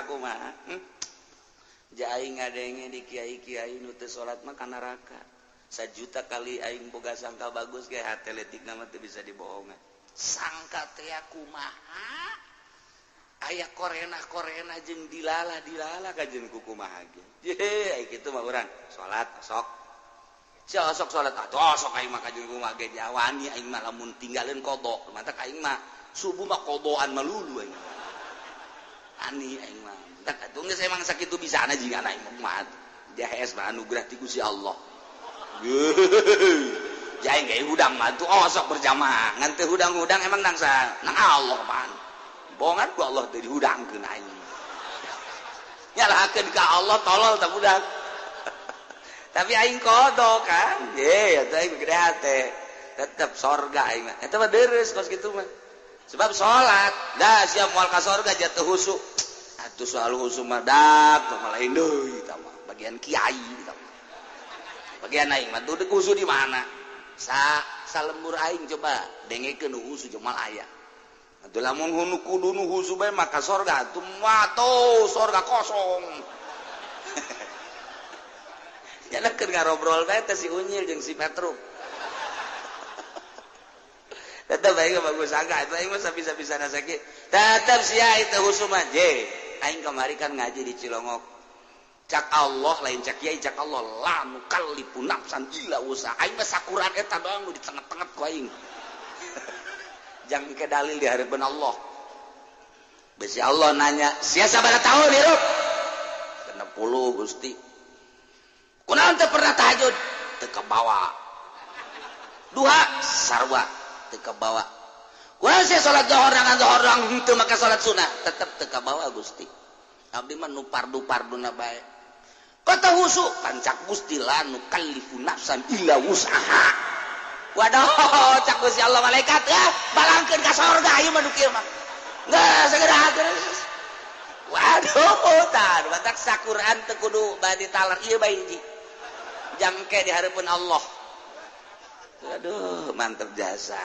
Kumaha? Ja aing ngadenge di kiai-kiai nu teu salat mah ka neraka. Sajuta kali aing boga sangka bagus ge, hate leutikna mah teu bisa dibohongan. Sangka teh kumaha? Aya korena-korena jeung dilalah-dilalah kajeun ku kumaha ge. Ye, ai kitu mah urang salat sok. Sia sok salat atuh sok aing mah kajeun kumaha ge jawani aing mah lamun tinggalin qada. Matak aing mah subuh mah qadaan melulu aing. Ani aing mah. Tak atuh geus emang sakitu bisana jigana aing mah kumaha. Jahes mah anugerah ti Gusti Allah. Jaing ge hudang mah tuh oh sok berjamaah. Ngan teu hudang-hudang emang nang sa nang Allah pan. Bohongan ku Allah teu dihudangkeun aing. Nyalahkeun ka Allah tolol tak budak. Tapi aing qada kan. Ye, eta aing gede hate. Tetep sorga aing mah. Eta mah deres kos kitu mah. Sebab salat, dah siap moal ka sorga jatuh husu. Atuh soal husu mah dak mah lain deui eta mah. Bagian kiai eta mah. Bagian aing mah tuh husu di mana? Sa salembur aing coba dengekeun nu husu jeung moal aya. Atuh lamun hunu kudu nu husu bae maka sorga atuh mah tuh sorga kosong. Nyana keur ngarobrol bae teh si Unyil jeung si Petruk. Tetep aing mah bagus sangka atuh aing mah sabisa-bisana sakieu. Tetep sia itu husu mah je. Aing kamari kan ngaji di Cilongok. Cak Allah lain cak kiai, cak Allah la nukallifu nafsan illa wusaha. Aing mah sakuran eta doang nu ditenget-tenget ku aing. Jang ke dalil di hadapan Allah. Besi Allah nanya, sia sabaraha tahun hirup? 60 Gusti. Kunaon teu pernah tahajud? Teu kabawa. Duha sarua teu kabawa. Kunaon sia salat zuhur nangan zuhur doang henteu make salat sunah? Tetep teu kabawa Gusti. Abdi mah nu pardu-parduna bae. Kata husu pancak Gusti la nukallifu nafsan illa wus'aha. Waduh, cak Gusti Allah malaikat ya, balangkeun ka sorga ieu mah nu kieu mah. Geus segera geus. Waduh, tah batak sakuran teu kudu bade talar ieu bae hiji. Jangke di hareupeun Allah. Aduh, mantep jasa.